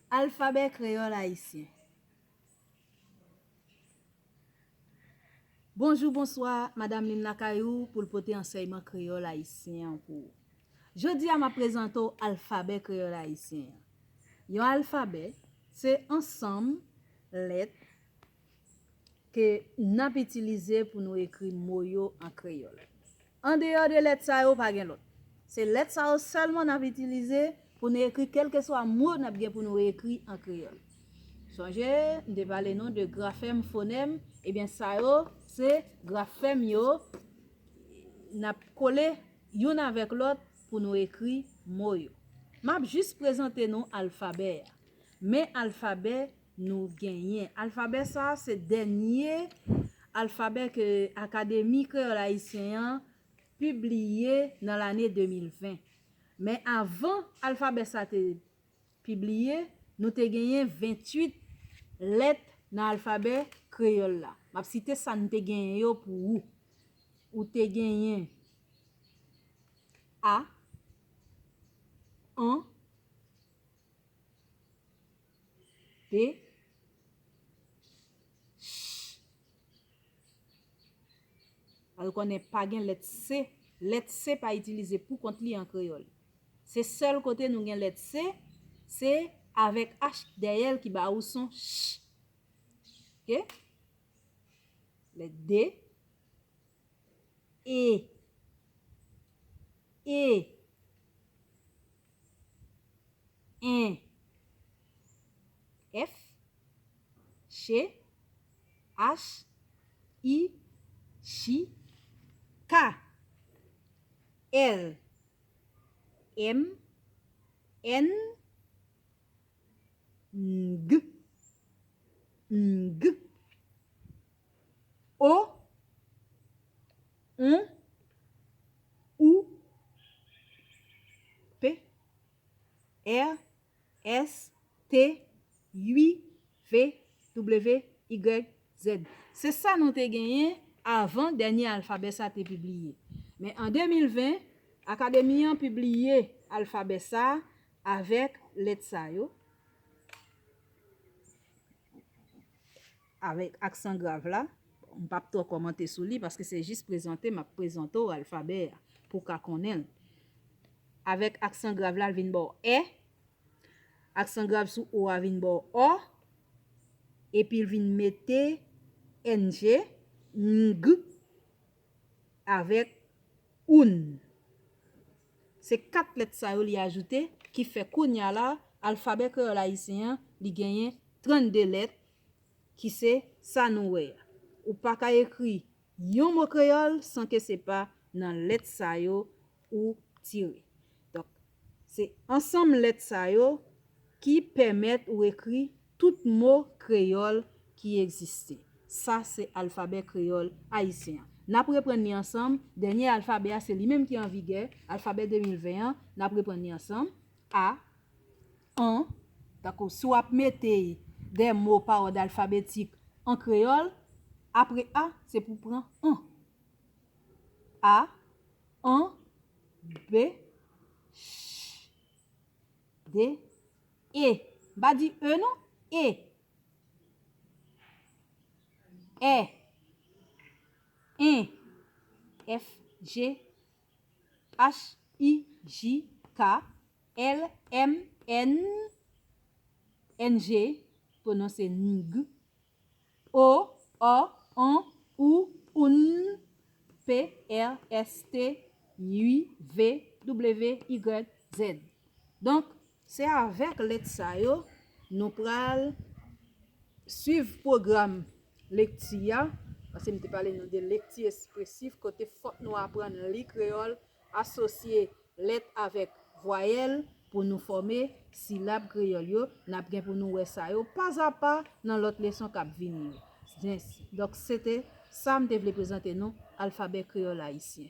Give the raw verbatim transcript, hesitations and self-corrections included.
Alfabè kreyòl ayisyen. Bonjou, bonswa, madanm Lynn lakay ou pou l pote ansèyman kreyòl ayisyen an pou ou. Jodi a, m ap prezante w alfabè kreyòl ayisyen an. Yon alfabè, se ansanm lèt ke n ap itilize pou nou ekri mo yo an kreyòl. Andeyò de lèt sa yo, pa gen lòt. Se lèt sa yo sèlman n ap itilize pou nou ekri kèlkeswa mo n ap gen pou nou ekri an kreyòl. Sonje, m te pale nou de grafèm, fonèm, ebyen sa yo, se grafèm yo, n ap kole youn avèk lòt pou nou ekri mo yo. M ap jis prezante nou alfabè a. Men alfabè nou genyen. Alfabè sa a se dènye alfabè ke Akademi Kreyòl Ayisyen an pibliye nan lane de mil ven. Men avan alfabè sa te pibliye, nou te genyen venntuit lèt nan alfabè kreyòl la. M ap site sa n te genyen yo pou ou. Ou te genyen A, an, P, ch. Al konnen pa gen lèt C. Lèt C pa itilize pou kont li an kreyòl. Se sèl kote nou gen lèt C, se avèk H dèyè l ki ba ou son ch. Oke? Lèt D, E, E, en, F, Ch, H, I, J, K, L, M, N, G, G, O, on, ou, P, R, S, T, ui, V, W, Y, Z. Se sa nou te genyen avan dènye alfabè sa te pibliye. Men an de mil ven, Akademi an pibliye alfabè sa avèk lèt sa yo, avèk aksan grav la. M p ap twò kòmante sou li paske se jis prezante m ap prezante w alfabè a pou w ka konnen l. Avèk aksan grav la, l vin ba w è. Aksan grav sou o a vin ba w ò. Epi l vin mete N G, N G, avèk oun. Se kat lèt sa yo li ajoute ki fè kounye a la, alfabè kreyòl ayisyen an, li genyen trannde lèt, ki se sa nou wè a. Ou pa ka ekri yon mo kreyòl san ke se pa nan lèt sa yo ou tire. Donk, se ansanm lèt sa yo ki pèmèt ou ekri tout mo kreyòl ki egziste. Sa se alfabè kreyòl ayisyen an. N ap reprann li ansanm. Dènye alfabè a, se li menm ki an vigè, alfabè de mil ven an. N ap reprann li ansanm. A, an, tankou si w ap mete de mo pa òd alfabetik an kreyòl, apre a, se pou pran an. A, an, B, ch, D, E. M pa di e non, E. È, en, F, G, H, I, J, K, L, M, N, N G, pwononse N G, O, O, on, ou, oun, P, R, S, T, ui, V, W, Y, Z. Donk, se avèk lèt sa yo nou pral swiv pwogram lekti a, paske m te pale nou de lekti ekspresif, kote fòk nou aprann li kreyòl, asosye lèt avèk vwayèl pou nou fòme silab kreyòl yo. N ap gen pou nou wè sa yo pazapa nan lòt leson k ap vini yo. Donk, se te sa m te vle prezante nou, alfabè kreyòl ayisyen.